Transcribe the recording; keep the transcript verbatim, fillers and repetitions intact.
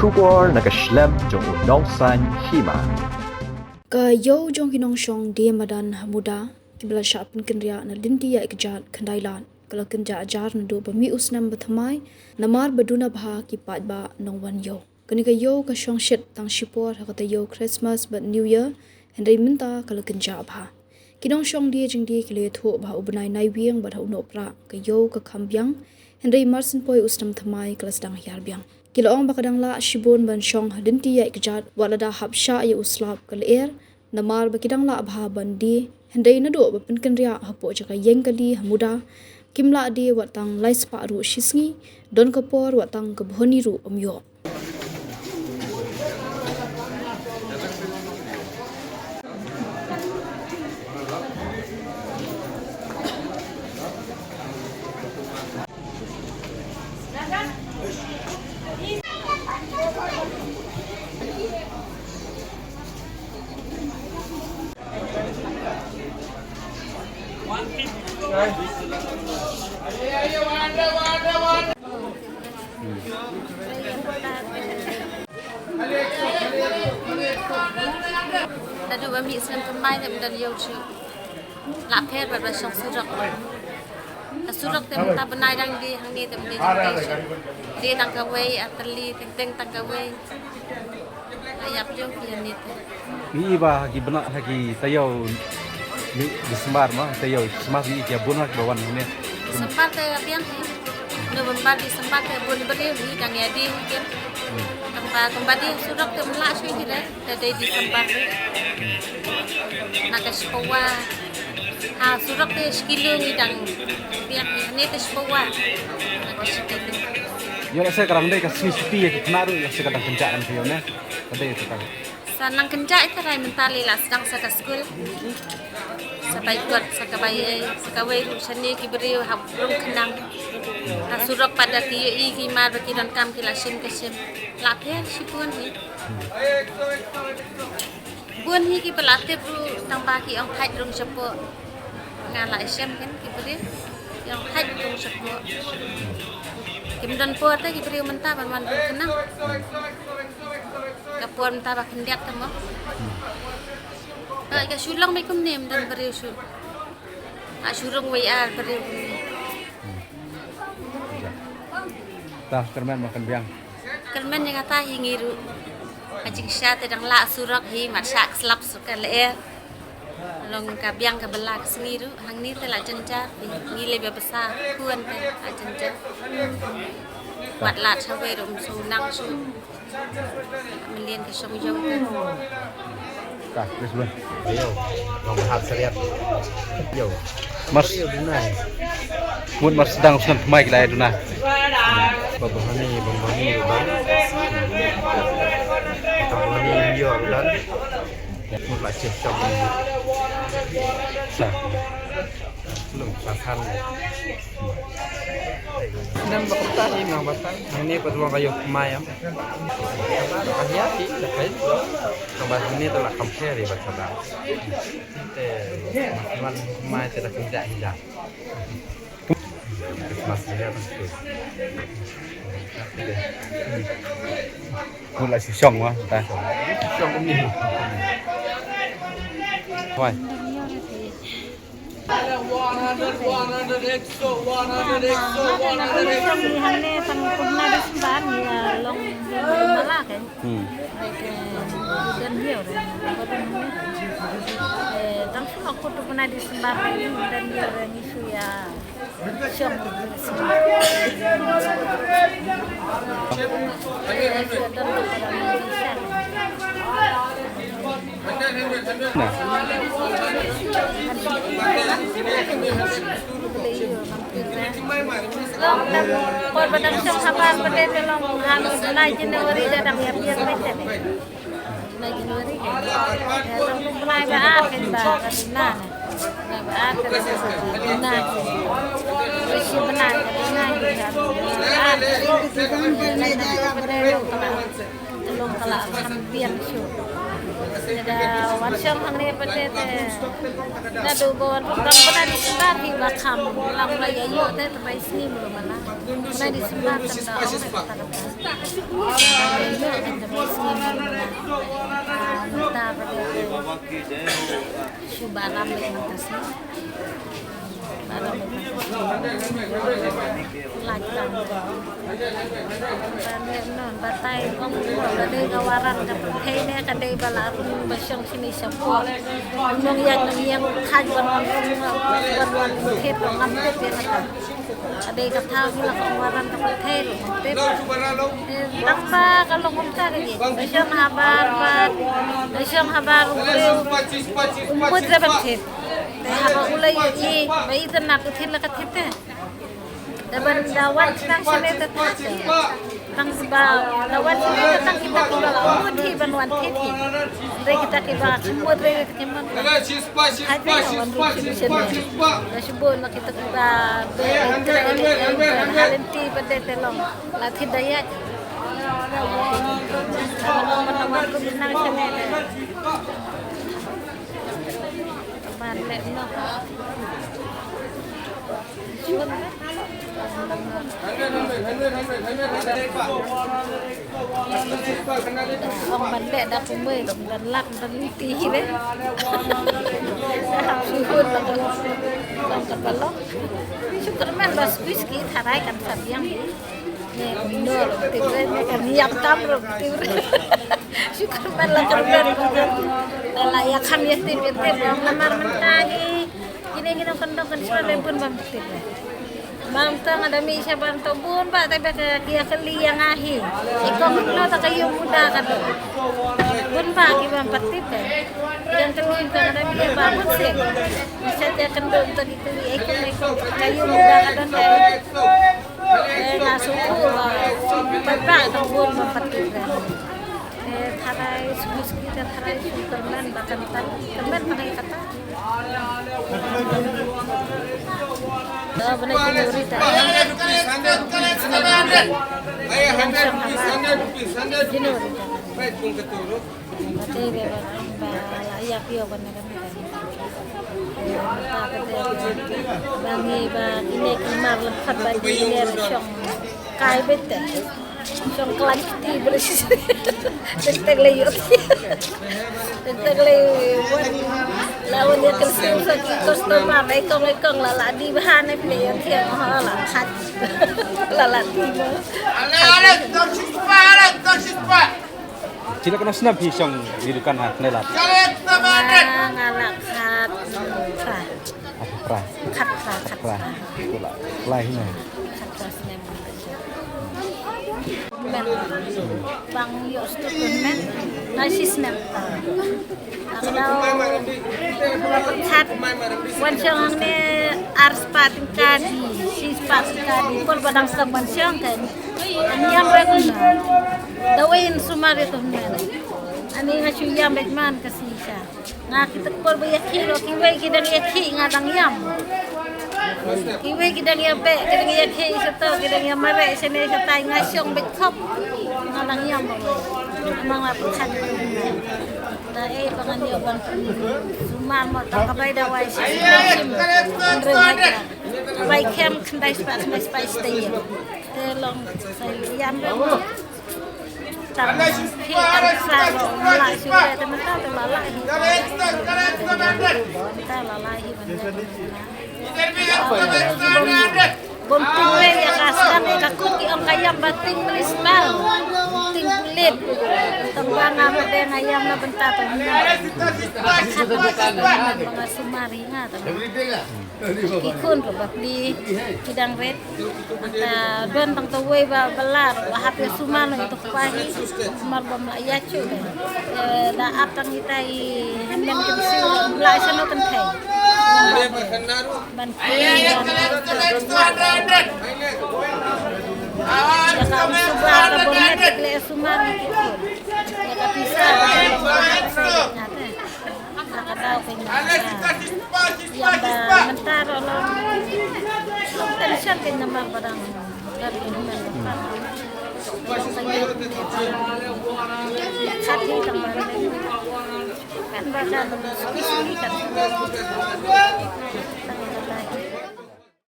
Khubor na ka shlem jong u nongsaiñ hima. Ka ïew jong ki nongshong die madan ha Muda kiba la shah pynkynriah na lynti ïaid kjat khyndai lad ka la kynjah jar naduh ba mih u snem ba thymmai, namar ba duna bha ki paidbah nongwan ïew. Kane ka ïew ka shong shit tang shipor ha ka taïew Christmas bad New Year, hynrei mynta ka la kynjah bha. Ki nongshong die jingdie ki la ïathuh ba ha u bnai Naiwieng bad ha u Nohprah ka ïew ka kham biang, hynrei mar syn poi u snem thymmai ka la sdang hiar biang. Ki la ong ba ka dang lah shibun ban shong ha lynti ïaid kjat wat lada hap shah ïa u slap ka lyer, namar ba ki dang lah bha ban die, hynrei naduh ba pynkynriah hapoh jaka ïeng kali ha Muda, kim lah die wat tang lai spah ruh shi sngi, don ka por wat tang ka bhoni ruh ym ïoh. Naduh ba mih snem thymmai te ym don ïew shuh. Lah pher bad ba shong surok. Ka surok te mynta bnai dang die, hangne te ym die jong die shuh. Die tang kawei, artylli teng teng tang kawei. Ïap jong ki hangne te. Ngi i ba ha ki bnai, ha ki taïew December ma, taïew Christmas ngi i ki bun ha kiba wan hangne. December te ïa biang hi. November, December te bun briew hi dang ïa die hi kin. Tang ba kumba die surok te ym lah shuh hi re, te dei December hi. Na ka shiphew. Ha surok te shi kilo ngi dang biang hi, hangne te shiphew. Na ka shi kilo. Ïoh lehse ka dang dei ka sngi shuti ïa ki khynnah ruh, lehse ka dang kynjah kan ka ïoh ne. Ka dei ka dang. Sa nang kynjah ita rai mynta lei la sdang sa ka skul. Sa bai kot, sa ka bai ei, sa kawei ruh shane ki briew hap rung khnang. Ha surok pat da ki ïohi ki mar ba ki donkam ki la shim ka shim. La pher shibun hi. Bun hi kiba la tip ruh tang ba ki ong thait rung shapoh. Nga la shem ken ki briew ki ong thait rung shapoh. Kim don por te ki briew mynta ban wan rung khnang. Ka por mynta ba khyndiat te mo. Ba ka shu long ba kumne ym don briew shu. Ka shu rung wei ar briew kumne. Ta kyrmen ma kan biang. Kyrmen ïa kata hi ngi ruh. Ka jingshisha te dang lah surok hi, mat shah slap suk ka lyer. Long ka biang ka bala ka sngi ruh, hangne te la jynjar, ngi lei ba basa, kuan te la jynjar. Wat lah shawei ruh ym shu nang shu. Mlien ka shong jong te. Ka, please, bro. Yo, long hap seriat. Yo. Mas. Yo, duna. Mut mar sdang snem thymmai ki la ïa duna. Ba bhani, ba bhani, ba. Ba bhani, yo, dan. Mut la cheh chong. Sa. Lung pasan. Snem ba kumta hi nang batai. Nang ne pat wang ka ïoh mai am. Ka hia hi la kai. Nang ba ne to la compare ba ta ba. Te man mai te la kynjah hi la. Mas ya. Ku la shu shong wa ta. Shong kum ni. Wai. One hundred, one hundred, exo, one hundred, exo, one hundred, exo. Ngi hangne tang kumna di sembar ngi, ah, long ngi mala kan. Hmm. Baik, eh, dan dia orang. Eh, tang shu aku tu pernah di sembar ngi dan dia orang ngi shu ya. Shong. Nah. Por ba dang shong habar ba dei te long ha u bnai January da dang ïa biang beit te. Bnai January. Ïa long bnai ba ar kan ba kan na. Bnai ba ar kan na. Shi bnai kan na. Ar. Long ka la kham biang shuh. Da wan shong hangne pat te, naduh ba wan rung dang bnai Disember hi ba kham lang ba ïa ïoh te, te ba isngi mulu mala. Bnai Disember te da ong te pat te. Ïa ïoh te, te ba isngi mulu mala. Ah, mynta pat te shu ba ram leh mynta sngi. Ba ram leh mynta sngi. Lait tang. Ba leh non, batai ong ba dei ka waran ka pyrthei ne ka dei ba la rung ba shong shini shapoh. Nong ïa nong ïa khaj ban wan rung ban wan thied ba ngam tip ïa kata. Ka dei ka thaw ngi la ka ong waran ka pyrthei ruh ngam tip. Eh, tang ba ka long kumta ka ngi. Ba shong habar ba, ba shong habar u briew. Um mut re ban thied. Te haba u la ïohi ba i te na ku thied la ka thied te. Te ban da wan shnong shane te thad te. Tang ba da wan shane te tang kita kiba la mut hi ban wan thied hi. Hynrei kita kiba kim mut re kita kim mut. Hynrei wan ruh shane shane. Da shu bun ma kita kiba be entre ha lynti ba dei te long la thied da ïaid. Ban wan ruh shnong shane te. Ban leh noh. Ong ban leh da kumwei, ban lak, ban lynti hi re. Shu hun ba ka long, long ka ba long. Shu kyrmen ba squeeze ki tharai kan sa biang hi. Ne, kumno ruh kti re, ne kan ïap tam ruh kti re. Shu kyrmen la kyrmen ba kan. La ïa kham ïa tip ïa tip, namar mynta hi. Kine ki nongkyndong kan shu leh bun bam tip leh. Bam tang ada mi sha bam to bun ba te ba ka ki ïa kylli ïa nga hi. I kong no ta ka ïoh muda ka do. Bun ba ki bam pat tip leh. Ki dang kylli ka ada mi ba bun sih. Sha ja kyndong ta ki kylli i kong i kong ka ïoh muda ka don te. Eh, nga shu ba pat ba tang bun bam pat tip leh. Eh, tharai shu shu ta tharai shu kyrmen ba kan tan. Kyrmen ba ka ïa kata. Da bnai January ta. January ta. Bate ba ba la ïa pio ban na kami kan. Ba kate ba ngi ba kine ki mar lem khat ba kine shong kai bete. Shong klan kti bris. Tek tek le yot. Tek tek le wan. La wan ya kel sim sa ki customer, ekong ekong la la di bahan ne pile yot ya, ha la khat. La la di mo. Ale, ale, dor shispa, ale, dor shispa. Chila kana snap hi shong di dukan ha, ne la. Nga la khat pra. Khat pra, khat pra. Khat pra. Kula, lai hi ne. Khat pra snem. Men. Bang ïoh sdang men. Nai shi snem. Khat. Wan shong hangne ar spah tyngka di, shi spah tyngka di. Por ba dang sdang wan shong kan. Ïam beit na. Da wei in sumar ïa to men. Ani nga shu ïam beit man ka shisha. Nga kita por ba ïa khih ruh kiwei ki dang ïa khih nga dang ïam. Kiwei ki dang ïa beh, ki dang ïa khih shato, ki dang ïa mareh shane shatai nga shong beit khop. Nga dang ïam ba wei. Namar nga pyrkhat. Da ei ba ngan ïoh ban sumar mo tang ka bai dawai shi shim. Ngan rem hajar. Bai kem khyndai spah, khyndai spah shi taïew. Te long sa ïam ba mo. Tang phi tang sa lo mla shu le te mynta te la la hi. Mynta la la hi ban le. Bom ting le ïa ka sdang ïa ka kut ki ong ka ïam ba ting municipal. Ting pulit. Tang ba nga ba dei nga ïam na bynta te mynta. Khat ba ka sumar hi nga te. Ki khun ruh ba pli ki dang ret. Ata don tang tawei ba, ba lar ba hap ïa sumar noh ïa u kpa hi. Sumar bym lah ïa shuh de. Eh, da ap tang ita i hynmen kynsiw bym lah sha noh kynthei. Ban pli ban ïa ka bym sumar ka bym het leh sumar ïa ki khun. Ïa ka pisa ka bym lah sumar ïa te. Ka daw ka ïa ka. Ïa ba mynta ruh long, long tension ka namar ba dang. Dang ka ïa ka. Long ka ïa ka. Khat hi tang ba dang. Kan ba kan.